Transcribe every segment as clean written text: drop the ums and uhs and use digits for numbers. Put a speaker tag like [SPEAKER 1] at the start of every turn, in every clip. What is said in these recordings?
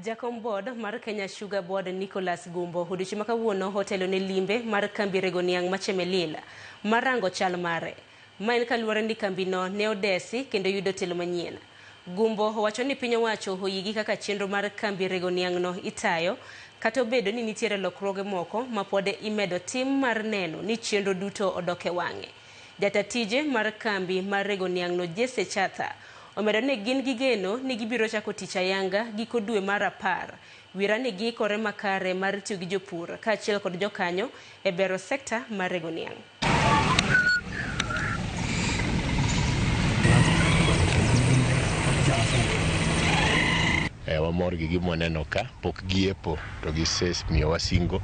[SPEAKER 1] Jakom board mar Kenya Sugar Board Nicholas Gumbo odiochieng' ma kawuono otelo ne limbe mar kambi rego niang' ma Chemelil mar rango chal mare. Ma en kaluwore ni kambino ne odesi kendo yudo telo manyien. Gumbo owacho ni piny owacho oyie gi kaka chenro mar kambi rego niang'no itayo kata obedo ni nitiere lokruoge moko ma pod imedo tim mar neno ni chenro duto odok e wang'e. Jata tije mar kambi mar rego niang'no Jesse Chatha omedo ni gin gi geno ni gibiro chako tich ayanga giko dwe mar 10. Wira ni giikore makare mar tiyo gi jopur kaachiel kod jokanyo e bero sekta mar rego niang'.
[SPEAKER 2] Wamor gi gima waneno ka pok giepo to gisemiyowa singo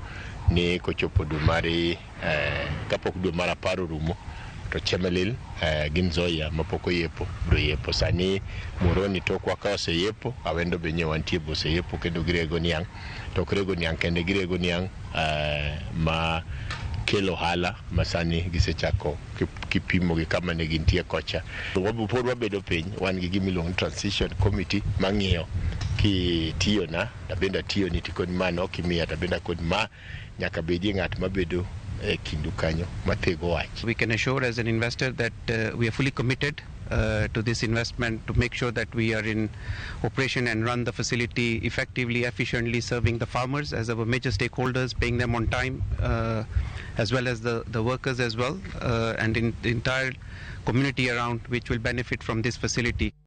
[SPEAKER 2] ni kochopo dwe mar kapok dwe mar 10 orumo to Chemelil gi Nzoia mapok oyepo biro yepo. Sani Muhoroni tokwa ka oseyepo, Awendo be nyewa wantie be oseyepo kendo girego niang'. To ok rego niang' kende, girego niang' ma kelo ohala ma sani gisechako kipimo gi kama ne gintie kocha. Pod wabedo piny, wan gi gima iluongo ni transition committee mang'iyo kitiyona tabende atiyoni tikoni ma nok imiya tabende akoni ma nyaka bedie ng'at mabedo e kindu kanyo mathego wach.
[SPEAKER 3] We can assure as an investor that we are fully committed to this investment to make sure that we are in operation and run the facility effectively, efficiently, serving the farmers as our major stakeholders, paying them on time, as well as the workers as well, and in the entire community around which will benefit from this facility.